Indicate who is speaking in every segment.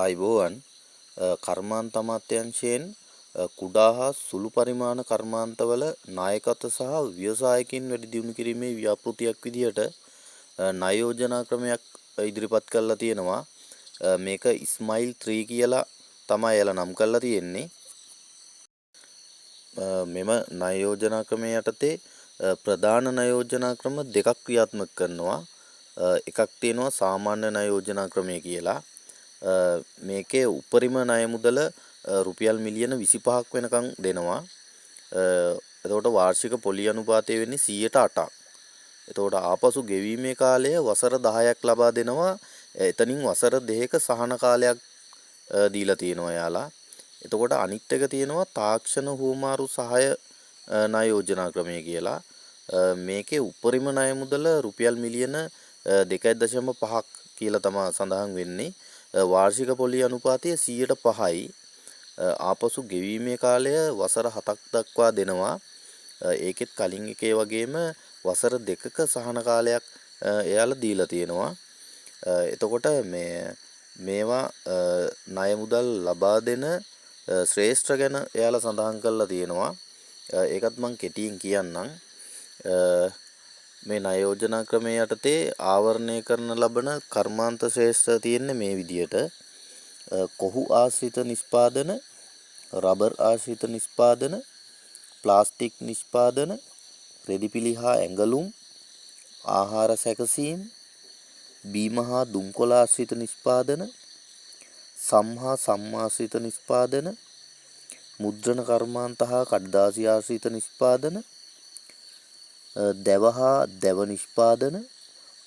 Speaker 1: ආයුබෝවන්. කර්මාන්ත අමාත්‍යාංශයෙන් කුඩා හා සුළු පරිමාණ කර්මාන්තවල නායකත්ව සහ ව්‍යවසායකයින් වැඩි දියුණු කිරීමේ ව්‍යාපෘතියක් විදිහට ණය යෝජනා ක්‍රමයක් ඉදිරිපත් කරලා තියෙනවා. මේක ඉස්මයිල් 3 කියලා තමයි එයාලා නම් කරලා තියෙන්නේ. මෙම ණය යෝජනා ක්‍රමය යටතේ ප්‍රධාන ණය යෝජනා ක්‍රම දෙකක් ක්‍රියාත්මක කරනවා. එකක් තියෙනවා සාමාන්‍ය ණය යෝජනා ක්‍රමය කියලා. මේකේ උපරිම ණය මුදල රුපියල් මිලියන 25ක් වෙනකන් දෙනවා. එතකොට වාර්ෂික පොලි අනුපාතය වෙන්නේ 108ක්. එතකොට ආපසු ගෙවීමේ කාලය වසර 10ක් ලබා දෙනවා. එතනින් වසර 2ක සහන කාලයක් දීලා තියෙනවා එයාලා. එතකොට අනිත් එක තියෙනවා තාක්ෂණ හුවමාරු සහාය ණය යෝජනා ක්‍රමය කියලා. මේකේ උපරිම ණය මුදල රුපියල් මිලියන 2.5ක් කියලා තමා සඳහන් වෙන්නේ. වාර්ෂික පොලි අනුපාතය 105යි. ආපසු ගෙවීමේ කාලය වසර 7ක් දක්වා දෙනවා. ඒකෙත් කලින් එකේ වගේම වසර 2ක සහන කාලයක් එයාලා දීලා තියෙනවා. එතකොට මේවා ණය මුදල් ලබා දෙන ශ්‍රේෂ්ඨ ගැන එයාලා සඳහන් කරලා තියෙනවා. ඒකත් මං කෙටියෙන් කියන්නම්. මේ ණය යෝජනා ක්‍රමය යටතේ ආවරණය කරන ලබන කර්මාන්ත ශ්‍රේෂ්ඨ තියෙන්නේ මේ විදියට: කොහු ආශ්‍රිත නිෂ්පාදන, රබර් ආශ්‍රිත නිෂ්පාදන, ප්ලාස්ටික් නිෂ්පාදන, රෙදිපිලි හා ඇඟලුම්, ආහාර සැකසීම්, බීම හා දුම්කොළ ආශ්‍රිත නිෂ්පාදන, සම් හා සම් ආශ්‍රිත නිෂ්පාදන, මුද්‍රණ කර්මාන්ත හා කඩදාසි ආශ්‍රිත නිෂ්පාදන, දැව හා දැව නිෂ්පාදන,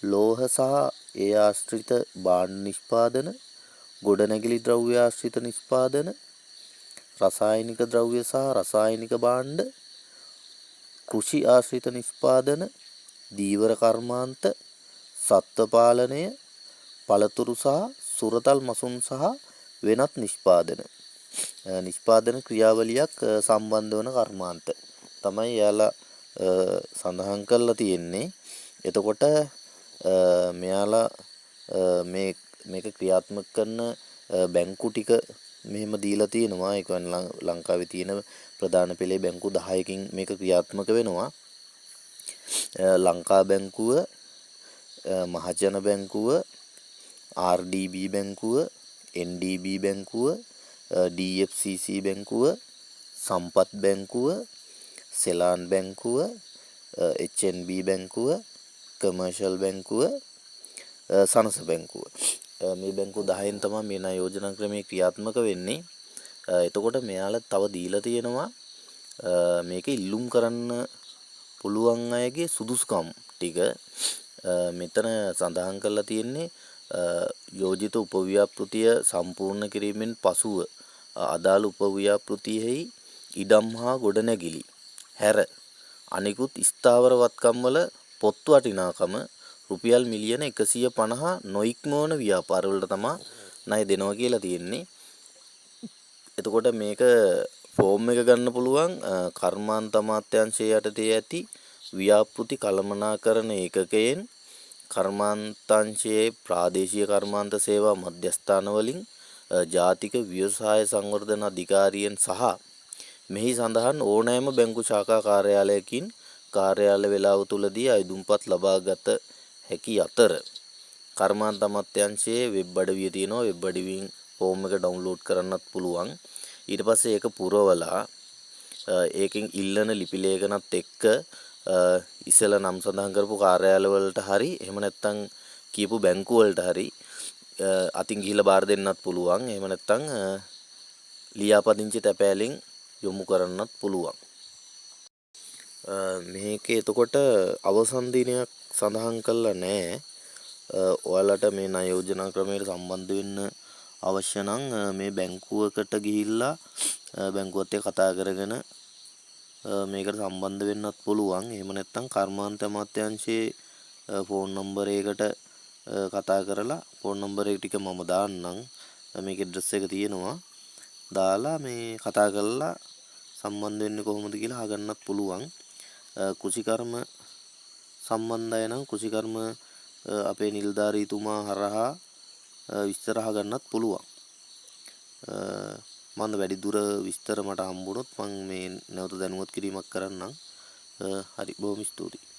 Speaker 1: ලෝහ සහ ඒ ආශ්‍රිත භාණ්ඩ නිෂ්පාදන, ගොඩනැගිලි ද්‍රව්‍ය ආශ්‍රිත නිෂ්පාදන, රසායනික ද්‍රව්‍ය සහ රසායනික භාණ්ඩ, කෘෂි ආශ්‍රිත නිෂ්පාදන, ධීවර කර්මාන්ත, සත්ව පාලනය, පළතුරු සහ සුරතල් මසුන් සහ වෙනත් නිෂ්පාදන. නිෂ්පාදන ක්‍රියාවලියක් සම්බන්ධ වන කර්මාන්ත තමයි එයාලා සඳහන් කරලා තියෙන්නේ. එතකොට මෙයාලා මේක ක්‍රියාත්මක කරන බැංකු ටික මෙහෙම දීලා තියෙනවා. ඒ කියන්නේ ලංකාවේ තියෙන ප්‍රධාන පෙළේ බැංකු 10කින් මේක ක්‍රියාත්මක වෙනවා. ලංකා බැංකුව, මහජන බැංකුව, RDB බැංකුව, NDB බැංකුව, DFCC බැංකුව, සම්පත් බැංකුව, සෙලාන් බැංකුව, HNB බැංකුව, කමර්ෂල් බැංකුව, සනස බැංකුව. මේ බැංකු 10න් තමයි මේ ණය යෝජනා ක්‍රමය ක්‍රියාත්මක වෙන්නේ. එතකොට මෙයාලා තව දීලා තියෙනවා මේක ඉල්ලුම් කරන්න පුළුවන් අයගේ සුදුසුකම් ටික. මෙතන සඳහන් කරලා තියෙන්නේ යෝජිත උපව්‍යාපෘතිය සම්පූර්ණ කිරීමෙන් පසුව අදාළ උපව්‍යාපෘතියෙහි ඉඩම් හා ගොඩනැගිලි හැර අනිකුත් ස්ථාවර වත්කම් වල පොත් වටිනාකම රුපියල් මිලියන 150 නොඉක්මවන ව්‍යාපාරවලට තමා ණය දෙනවා කියලා තියෙන්නේ. එතකොට මේක ෆෝම් එක ගන්න පුළුවන් කර්මාන්ත අමාත්‍යාංශය යටතේ ඇති ව්‍යාපෘති කළමනාකරණ ඒකකයෙන්, කර්මාන්තාංශයේ ප්‍රාදේශීය කර්මාන්ත සේවා මධ්‍යස්ථාන වලින්, ජාතික ව්‍යවසාය සංවර්ධන අධිකාරියෙන් සහ මෙහි සඳහන් ඕනෑම බැංකු ශාඛා කාර්යාලයකින් කාර්යාල වේලාව තුලදී අයදුම්පත් ලබාගත හැකි අතර, කර්මාන්ත අමාත්‍යාංශයේ වෙබ් අඩවිය තියෙනවා. වෙබ් අඩවියෙන් ෆෝම් එක ඩවුන්ලෝඩ් කරන්නත් පුළුවන්. ඊට පස්සේ ඒක පුරවලා, ඒකෙන් ඉල්ලන ලිපි ලේඛනත් එක්ක ඉස්සෙල්ලා නම් සඳහන් කරපු කාර්යාල වලට හරි, එහෙම නැත්නම් කියපු බැංකු වලට හරි අතින් ගිහිල්ලා බාර දෙන්නත් පුළුවන්. එහෙම නැත්නම් ලියාපදිංචි තැපෑලෙන් යොමු කරන්නත් පුළුවන්. මේකේ එතකොට අවසන් දිනයක් සඳහන් කරලා නෑ. ඔයාලට මේ ණය යෝජනා ක්‍රමයට සම්බන්ධ වෙන්න අවශ්‍ය නම් මේ බැංකුවකට ගිහිල්ලා බැංකුවත් එක්ක කතා කරගෙන මේකට සම්බන්ධ වෙන්නත් පුළුවන්. එහෙම නැත්නම් කර්මාන්ත අමාත්‍යාංශයේ ෆෝන් නම්බරයකට කතා කරලා, ෆෝන් නම්බර් එක ටික මම දාන්නම්. මේකේ ඇඩ්‍රස් එක තියෙනවා. දාලා මේ කතා කරලා සම්බන්ධ වෙන්නේ කොහොමද කියලා අහගන්නත් පුළුවන්. කෘෂිකර්ම සම්බන්ධ අය නම් කෘෂිකර්ම අපේ නිලධාරීතුමා හරහා විස්තර අහගන්නත් පුළුවන්. මම වැඩි දුර විස්තර මට හම්බුනොත් මං මේ නැවත දැනුවත් කිරීමක් කරන්නම්. හරි, බොහොම ස්තුතියි.